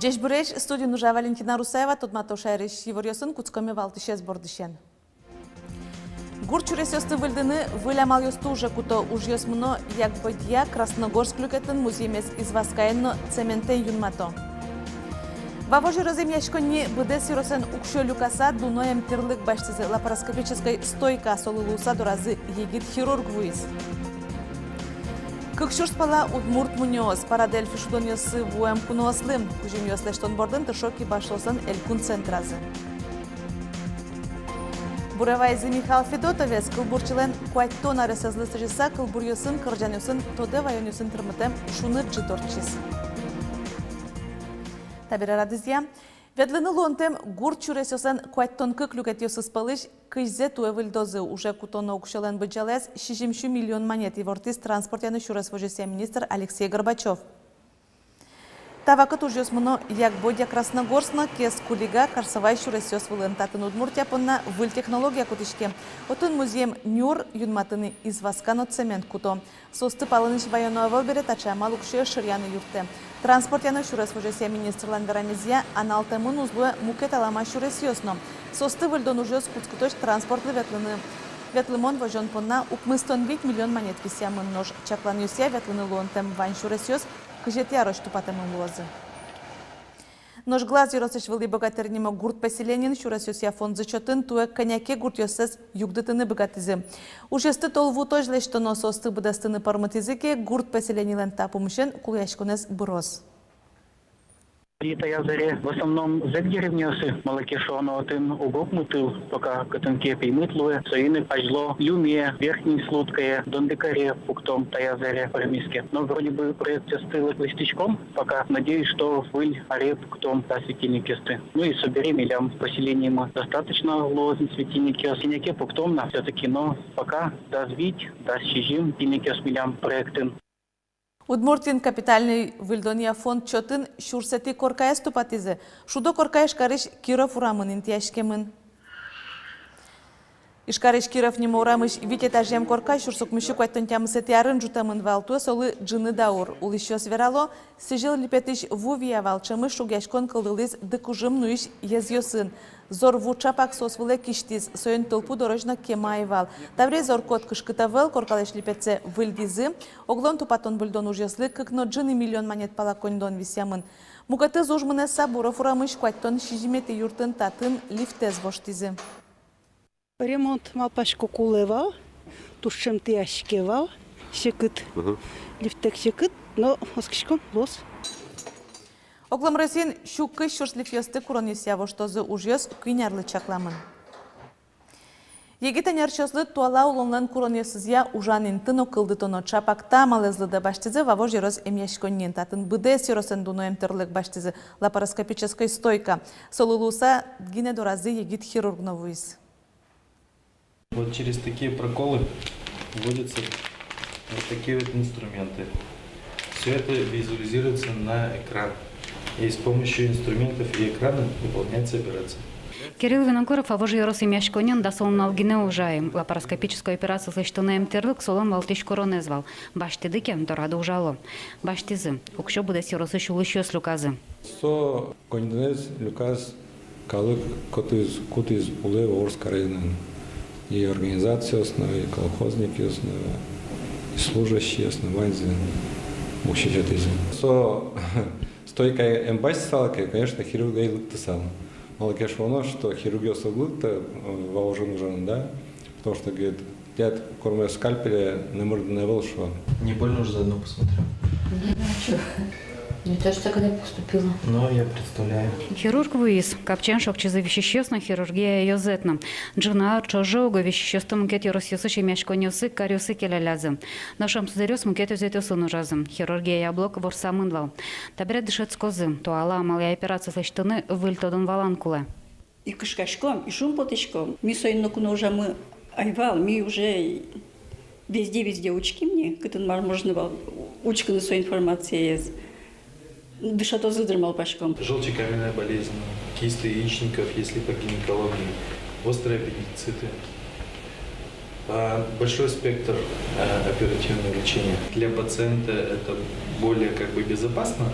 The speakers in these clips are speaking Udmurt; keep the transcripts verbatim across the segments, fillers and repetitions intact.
Ӟечбуресь! Студиын ужа Валентина Русаева. Тодмато шаерысь иворъёсын. Кутскомы валтӥсез бордысен. Гурт сюресъёсты выльдыны выль амалъёсты уже куто. Ужъёс мыно Ягбодья, Красногорск люкетын, музъемез извозчиен но цементэн юнмато. Вавож ёросысь эмъяськонни быдэс ёросэн уксё люкаса дуно эмтӥрлык басьтӥзы. Лапароскопической стойка, солы луыса доразы егит хирург вуиз. Кык сюрс пала удмурт мунёос. Парадельфи шудонъёсы вуэм куноослы. Кузьымъёс лэсьтон бордын тыршо кибашлыослэн элькун центразы. Буре вайизы Михаил Федотовез. Кылбурчилэн куатьтон аресэзлы сӥзьыса, кылбуръёсын, кырӟанъёсын, тодэ ваёнъёсын тырмытэм шуныт ӝыт ортчиз. Табере радызъя. Ветлыны луонтэм гурт сюресъёслэн куатьтон кык люкетъёсыз пӧлысь кызьзэ туэ выльдозы. Уже кутоно уксёлэн быдӟалаез сизьым сю миллион манет, ивортӥз транспортъя но сюрес возёсъя министр Алексей Горбачёв. Та вакыт ужъёс мыно Ягбодья, Красногорск но Кез-Кулига, Карсовай сюресъёс вылын. Татын Удмуртия понна выль технология кутӥське. Отын музъем нюр юнматыны извозчи но цемент куто. Соосты палэнысь ваёно ӧвӧл бере, таӵе амал уксё шыръяны юрттэ. Транспортъя но сюрес возёсъя министрлэн верамезъя, аналтэмын уз луэ мукет алама сюресъёс но. Соосты выльдон ужъёс кутскытозь транспортлы ветлыны, ветлымон возён понна укмыстон вить миллион манет висъямын. Нош чакланъёсъя, ветлыны луонтэм вань сюресъёс кызетӥ арозь тупатэмын луозы. Нош Глаз ёросысь Вылӥ Богатырь нимо гурт поселениын сюресъёсъя фондзы чотын туэ кӧня ке гуртъёссэс югдытыны быгатӥзы. Ужъёсты тол вутозь лэсьтоно. Соосты быдэстыны пӧрмытӥзы ке, гурт поселенилэн та пумысен кулэяськонэз быроз. И таяз аре в основном зӧк деревняосы, малы ке шуоно отын уг окмы тыл, пока кытын ке пеймыт луэ, соин ик азьло Люме, Верхней Слудкае, Дондыкаре пуктом, таяз аре пӧрмиз ке. Но вроде бы проектъёсты лэсьтӥськом, пока надеюсь, что выль аре пуктом та светильникъёсты. Ну и собере милям поселениямы достаточно луозы светильникъёс. Кӧня ке пуктом на всё-таки, но пока дас вить, дас сизьым светильникъёс милям проектын. Удмуртиын капитальной выльдонъя фонд чотын сюрсэтӥ коркаез тупатӥзы. Шудо корка Ижкарысь Киров урамын интыяськемын. Ижкарысь Киров нимо урамысь вить этажъем корка сюрс укмыссю куатьтон тямысэтӥ арын ӝутэмын вал. Туэ солы ӝыны даур. Улӥсьёс верало, сӥзьыл липетысь ву вия вал, ӵемысь шугъяськон кылдылӥз Дыкужым нуись езъёсын. Зор ву ӵапак соос вылэ кисьтӥз, соин тылпу дорозь но кема ӧй вал. Табере зор-кот кышкыт ӧвӧл, коркалэсь липетсэ выльдӥзы. Оглом тупатон-выльдон ужъёслы кык но ӝыны миллион манет пала коньдон висъямын. Мукетыз уж мынэ Сабуров урамысь куатьтон сизьыметӥ юртын, татын лифтэз воштӥзы. Ремонт, малпасько, кулэ вал, туж ӵемтӥяське вал, секыт. Мгм. Лифтэк секыт, но оскиськом, луоз. Оглом Россиын сю кызь сюрс лифтъёсты куронъёсъя воштозы. Ужъёс куинь арлы чакламын. Егит ӧнерчиослы туала улонлэн куронъёсызъя ужан инты но кылдытоно. Ӵапак та амалэз лыдэ басьтӥзы Вавож ёрос эмъяськонниын. Татын быдэс ёросэн дуно эмтӥрлык басьтӥзы — лапароскопической стойка. Солы луыса гинэ доразы егит хирург но вуиз. Вот через такие проколы вводятся вот такие вот инструменты. Всё это визуализируется на экран. И с помощью инструментов и экрана выполняется операция. Кирилл Винокуров Вавож ёрос эмъяськонниын дас улон нунал гинэ ужа ини. Лапароскопической операциос лэсьтыны эмтӥрлык солэн валтӥсь куронэз вал. Басьтӥды ке, дорады ужало. Басьтӥзы. Уксё быдэс ёросысь улӥсьёс люказы. Со коньдонэз люказ калык, кудӥз, кудӥз улэ Вавож районын. И организациос но, и колхозникъёс но, и служащиос но, ваньзы уксё сётӥзы. Со стойка эн басьтысал ке, конечно, хирург ӧй лыктысал. Малы ке шуоно, что хирургъёс уг лыкто, э, Вавожын ужаны, да? Потому что, говорит, тӥляд кормёс скальпеле номыр дунне ӧвӧл, шуо. Не больно уж заодно посмотрю. Не знаю, чё. Мне тоже так когда поступила. Но я представляю. Хирург вуиз. Капчиен шокчизы висисьёс но, хирургия ёзэт но. Ӝыны ар ӵоже уго висисьёсты мукет ёросъёсысь эмъяськонниосы, каръёсы келяллязы. Нош ӧм сузэръёс мукет ёзэтъёсын ужазы. Хирургия блок ворсамын вал. Табере дышетскозы, туала амалъя операциос лэсьтыны выль тодон-валан кулэ. И кышкаськом, и шумпотӥськом. Ми соин ноку но ужамы ӧй вал, ми уже везде-везде учким ни, кытын мар можно вал учкыны со информациез. Дышетозы дыр, малпаськом. Желчекаменная болезнь, кисты яичников, если по гинекологии, острые аппендициты. А, большой спектр, э, оперативного лечения. Для пациента это более как бы безопасно,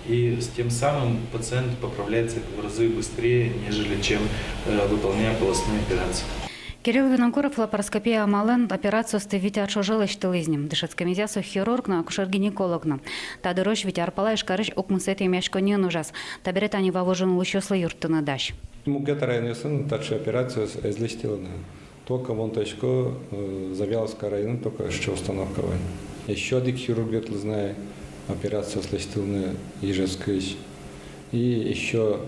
и И с тем самым пациент поправляется в разы быстрее, нежели чем, э, выполняя полостные операции. Кирилл Винокуров лапароскопия амалэн операциосты вить ар ӵоже лэсьтылӥз ни. Дышетскемезъя со хирург но, акушер-гинеколог но. Та дырозь вить ар пала Ижкарысь укмысэтӥ эмъяськонниын ужаз. Табере тани Вавожын улӥсьёслы юрттыны дась. Мукет районъёсын таӵе операциос ӧз лэсьтылэ на. Только мон тодӥсько, э, Завьяловской районын только сыӵе установка вань. Ещё одӥг хирург ветлӥз на операциос лэсьтылыны Ижевскысь. И ещё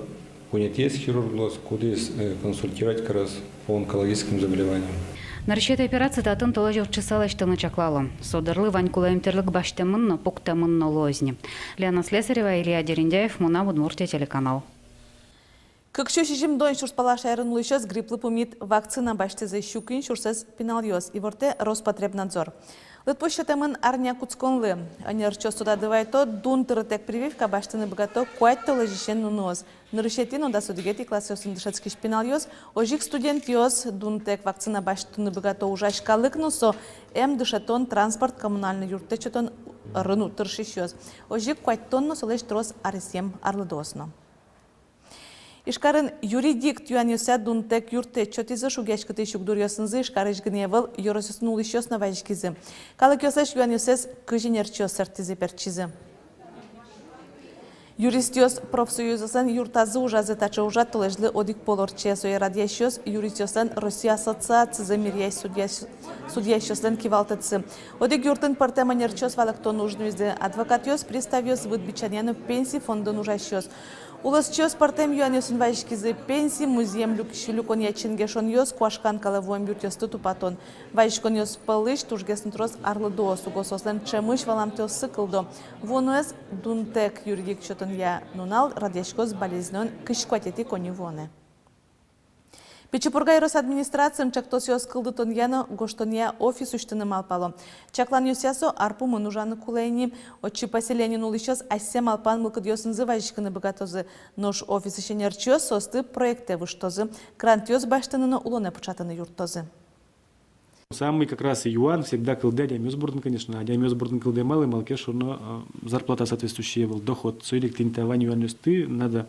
куинетӥез хирург луоз, кудӥз, э, консультировать кароз по онкологическим заболеваниям. Нырысетӥ операция татын толэзь ортчыса лэсьтыны чаклало. Со дырлы вань кулэем тӥрлык басьтэмын но, пуктэмын но луоз ни. Лена Слесарева, Илья Дерендяев, «Мынам Удмуртие» телеканал. Кык сю сизьымдон сюрс пала шаерын улӥсьёс грипплы пумит вакцина басьтӥзы, сю куинь сюрсэз пиналъёс, ивортэ Роспотребнадзор. Лыдпус сётэмын арня кутсконлы. Ӧнерчиос тодады вайто, дун тырытэк прививка басьтыны быгато куать толэзьысен нуныос. Нырысетӥ но дас одӥгетӥ классъёсын дышетскись пиналъёс, озьы ик студентъёс. Дунтэк вакцина басьтыны быгато ужась калык но, со эм дышетон, транспорт, коммунальной юрттэт сётон ӧрын тыршисьёс. Озьы ик куатьтон но солэсь трос аресъем арлыдоос но. Ижкарын юридик юанъёсъя дунтэк юрттэт сётӥзы. Шугъяськытӥсь югдуръёсынызы Ижкарысь гинэ ӧвӧл, ёросъёсын улӥсьёс но вазиськизы. Калыкъёслэсь юанъёссэс кызь ӧнерчиос сэрттӥзы, пертчизы. Юристъёс профсоюзъёслэн юртазы ужазы. Таӵе ужрад толэзьлы одӥг пол ортче. Сое радъясьёс — юристъёслэн Россия ассоциацизы, миръясь судьясь-, судьясьёслэн кивалтэтсы. Одӥг юртын пӧртэм ӧнерчиос валэктон уж нуизы: адвокатъёс, приставъёс, выт бичанъя но пенси фондын ужасьёс. Улосчиос пӧртэм юанъёсын вазиськизы: пенси, музъем люк-, люконъя ченгешонъёс, куашкан калэ вуэм юртъёсты тупатон. Вазиськонъёс пӧлысь тужгес но трос арлыдоос, уго соослэн ӵемысь валамтэоссы кылдо. Вуонэз дунтэк юридик сётонъя нунал радъяськоз Балезиноын кызь куатетӥ коньывуонэ. Пичи Пурга ёрос администрациын ӵектосъёс кылдытонъя но гожтонъя офис усьтыны малпало. Чакланъёсъя, со ар пумын ужаны кулэ ини. Отчы поселениын улӥсьёс асьсэ малпан мылкыдъёсынызы вазиськыны быгатозы. Нош офисысь ӧнерчиос соосты проектэ выжтозы, грантъёс басьтыны но улонэ пыӵатыны юрттозы. Самый как раз юан всегда кылдэ адямиос бордын, конечно. Адямиос бордын кылдэ малы, малы ке шуоно, э, зарплата соответствующая ӧвӧл, доход. Соин ик тӥни та вань юанъёсты надо,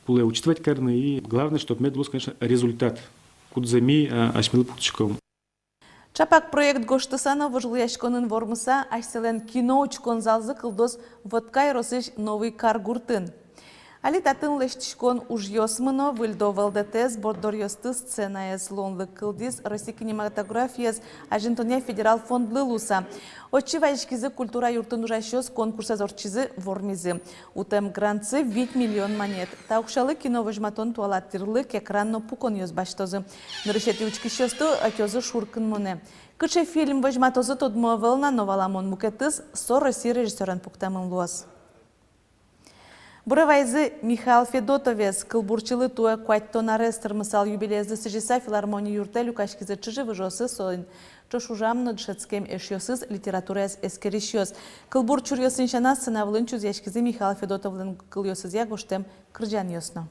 кулэ учитывать карыны. И главное, чтоб мед луоз, конечно, результат, кудзэ ми, э, асьмелы пуктӥськом. Ӵапак проект гожтыса но вожвылъяськонын вормыса, асьсэлэн кино учкон залзы кылдоз Вотка ёросысь Новый Кар гуртын. Али татын лэсьтӥськон ужъёс мыно, выльдо вӧлдэтэз, борддоръёсты, сценаез. Луонлык кылдӥз Россиысь кинематографиез азинтонъя федерал фондлы луыса. Отчы вазиськизы культура юртын ужасьёс, конкурсэз ортчизы, вормизы. Утэм грантсы вить миллион манет. Та уксёлы кино возьматон туала тӥрлык, экран но пуконъёс басьтозы. Нырысетӥ учкисьёсты ӧтёзы шуркынмонэ. Кыӵе фильм возьматозы, тодмо ӧвӧл на, но валамон, мукетыз со Россиысь режиссёрен пуктэмын луоз. Буре вайизы Михаил Федотовез. Кылбурчилы туэ куатьтон арес тырмысал юбилеезлы сӥзьыса, филармония юртэ люкаськизы чыжы-выжыосыз, соин ӵош ужам но дышетскем эшъёсыз, литератураез эскерисьёс. Кылбур чуръёсын сяна, сцена вылын чузъяськизы Михаил Федотовлэн кылъёсызъя гожтэм кырӟанъёс но.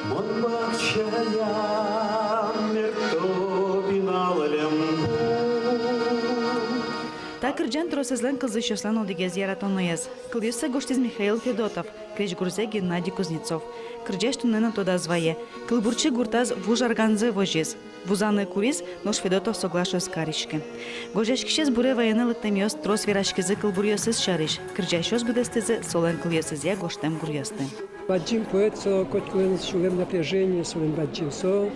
Мон бакчаям мерто пинал лембу. Та кырӟан тросэзлэн кылзӥсьёслэн одӥгез яратоноез. Кылъёссэ гожтӥз Михаил Федотов, крезьгурзэ — Геннадий Кузнецов. Кырӟась туннэ но тодаз вае: кылбурчи гуртаз вуж арганзэ возиз. Вузаны куриз, нош Федотов соглаш ӧз кариськы. Гожъяськисез буре вайыны лыктэмъёс трос вераськизы кылбуръёсыз сярысь, кырӟасьёс быдэстӥзы солэн кылъёсызъя гожтэм гуръёсты. Бадӟым поэт, со котькулэн сюлэм напряжение, солэн бадӟым, со,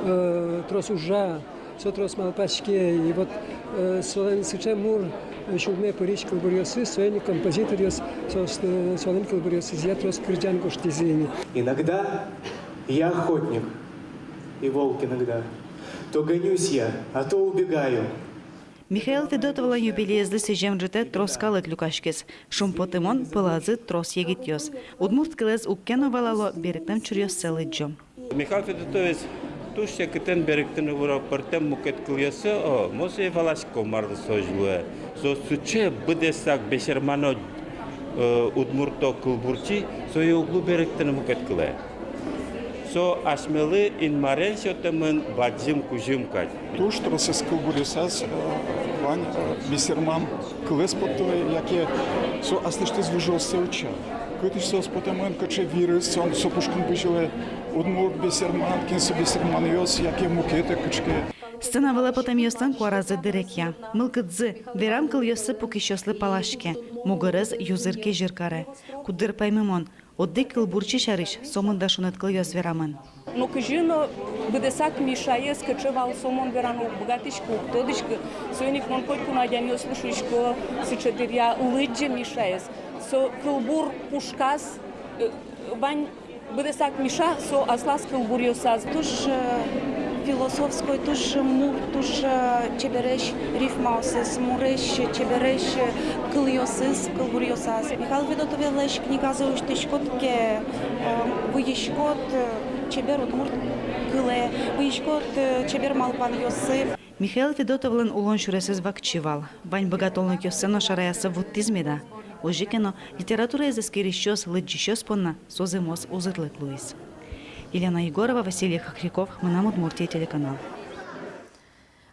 э, трос ужа, со трос малпаське. И вот, э, солэн сыӵе мур, э, сюлме пырись кылбуръёсыз, соин ик композиторъёс, со, э, солэн кылбуръёсызъя трос кырӟан гожтӥзы ини. Иногда я охотник, и волк иногда. То гонюсь я, а то убегаю. Михаил Федотовлэн юбилеезлы сӥзем ӝытэ трос калык люкаськиз. Шумпотымон пӧлазы трос егитъёс. Удмурт кылэз уг ке но валало, берыктэм чуръёссэ лыдӟо. Михаил Федотовез туж секытэн берыктыны вуро пӧртэм мукет кылъёсы, о, мон сое валасько, марлы со озьы луэ. Со сыӵе быдэсак бесермано, э, удмурто кылбурчи, сое уг лу берыктыны мукет кылэ. Со асьмелы Инмарен сётэмын бадӟым кузьым кадь. Туж тросэз кылбуръёсаз, э, Вань, э, бесерман кылэз поттылэ, яке со аслэсьтыз выжыоссэ утча. Кытысь соос потэмын, кыӵе вирыз со, со пушкын бызьылэ, удмурт, бесерман, кин со бесерманъёс, яке мукетэ кыӵе ке. Сцена вылэ потэмъёслэн куаразы дырекъя. Мылкыдзы, верам кылъёссы пукисьёслы палаське, мугорез юзыр-кезьыр каре. Куддыр паймымон, одӥг кылбурчи сярысь сомында шуныт кылъёс верамын. Но кызьы но быдэсак Мишаез кыӵе вал, со мон вераны уг быгатӥськы, уг тодӥськы. Соин ик мон котьку но адямиослы шуисько сыӵе дыръя: лыдӟе Мишаез. Со кылбур пушказ, э, вань быдэсак Миша, со аслаз кылбуръёсаз. Туж, э, философской, туж мур, туж, э, чебересь рифмаосыз, муресь, чебересь, э, кылъёсыз, кылбуръёсаз. Михаил Федотовлэсь книгазэ усьтӥськод ке, э, выйиськод, э, чебер удмурт кылэ, выйиськод, э, чебер малпанъёсы. Михаил Федотовлэн улон сюресэз вакчи вал. Вань быгатонлыкъёссэ но шараяса вуттӥз меда. Озьы ке но, литератураез эскерисьёс, лыдӟисьёс понна со зэмос узырлык луиз. Елена Егорова, Василий Хохряков, «Мынам Удмуртие» телеканал.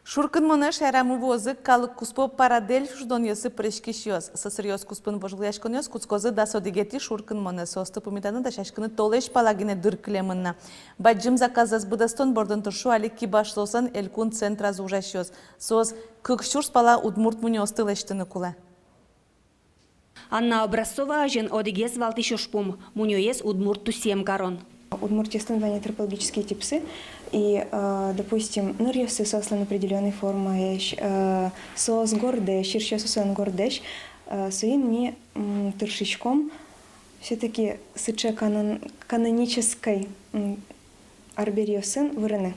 Шуркынмонэ шаерамы вуозы калык куспо «Парадельфи» шудонъёсы пыриськисьёс. Сӧсыръёс куспын вожвылъяськонъёс кутскозы дас одӥгетӥ шуркынмонэ. Соосты пумитаны дасяськыны толэзь пала гинэ дыр кылемын на. Бадӟым заказэз быдэстон бордын тыршо али кибашлыослэн элькун центразы ужасьёс. Соос кык сюрс пала удмурт мунёосты лэсьтыны кулэ. Анна Образцова азьын одӥгез валтӥсь ужпум — мунёез удмурт тусъем карон. Удмуртиыслэн вань антропологические типсы, и, э, допустим, ныръёссы соослэн определённой формаесь, э, соос гордэсь, сюрсъёссы соослэн гордэсь, э, соин ми, м, тыршиськом всё-таки сыӵе канон-, канонической, м, арбериосын вырыны,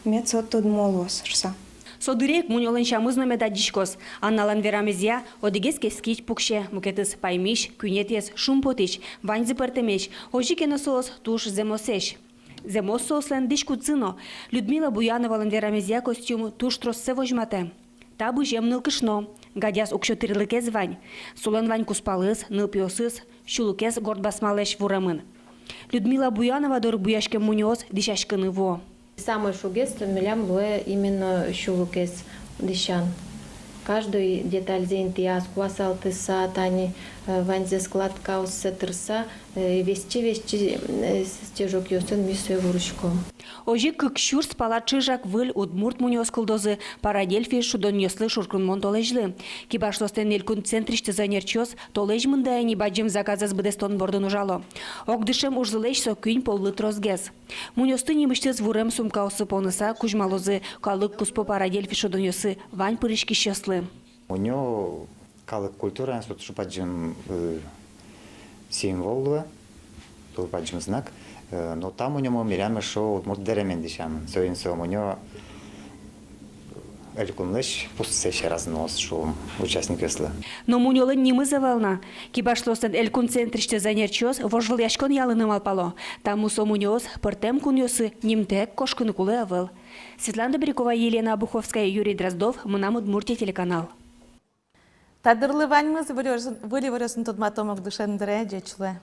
мед со тодмо луоз шуса. Со дыре ик мунёлэн сямыз но мед адӟиськоз. Анналэн верамезъя, одӥгез кескич пуксе, мукетыз паймись, куинетӥез шумпотӥсь, ваньзы пӧртэмесь, озьы ке но соос туж зэмосэсь. Зэмос соослэн дӥськутсы но. Людмила Буяновалэн верамезъя, костюм туж троссэ возьматэ. Та бызем нылкышно, гадяз уксё тӥрлыкез вань. Солэн вань кузпалыз, нылпиосыз, сюлыкез горд басмалэсь вуремын. Людмила Буянова доры буяськем мунёос дӥсяськыны вуо. Самой шугез милям луэ именно сюлыкез дӥсян. Каждой детальзэ интыяз куасалтыса, тани, э, ваньзэ складкаоссэ тырыса, э, весьчи-весьчи, э, стежокъёсын ми сое вуриськом. Озьы кык сюрс пала чыжак выль удмурт мунёос кылдозы «Парадельфи» шудонъёслы шуркынмон толэзьлы. Кибашлыослэн элькун центрысьтыз ӧнерчиос толэзь мында ини бадӟым заказэз быдэстон бордын ужало. Огдышем ужзылэсь со куинь поллы тросгес. Мунёосты нимысьтыз вурем сумкаосы поныса кузьмалозы калык куспо «Парадельфи» шудонъёсы вань пыриськисьёслы. Мунё калык культураын со туж бадӟым, э, символ луэ, туж бадӟым знак. Э, но та мунёмы милям эшшо удмурт дэремен дӥсямын. Соин со мунё элькунлэсь пуссэсь разноос, шуом, участникъёслы. Но мунёлэн нимыз ӧвӧл на. Кибашлыослэн элькун центрысьтыз ӧнерчиос вожвылъяськон ялыны малпало. Та мусо мунёос пӧртэм кунъёсы нимтэк кошкыны кулэ ӧвӧл. Светлана Добрякова, Елена Обуховская, Юрий Дроздов, «Мынам Удмуртие» телеканал. Та дырлы ваньмыз. Выль иворъёсын, выль иворъёсын тодматом огдышем дыре. Ӟеч луэ.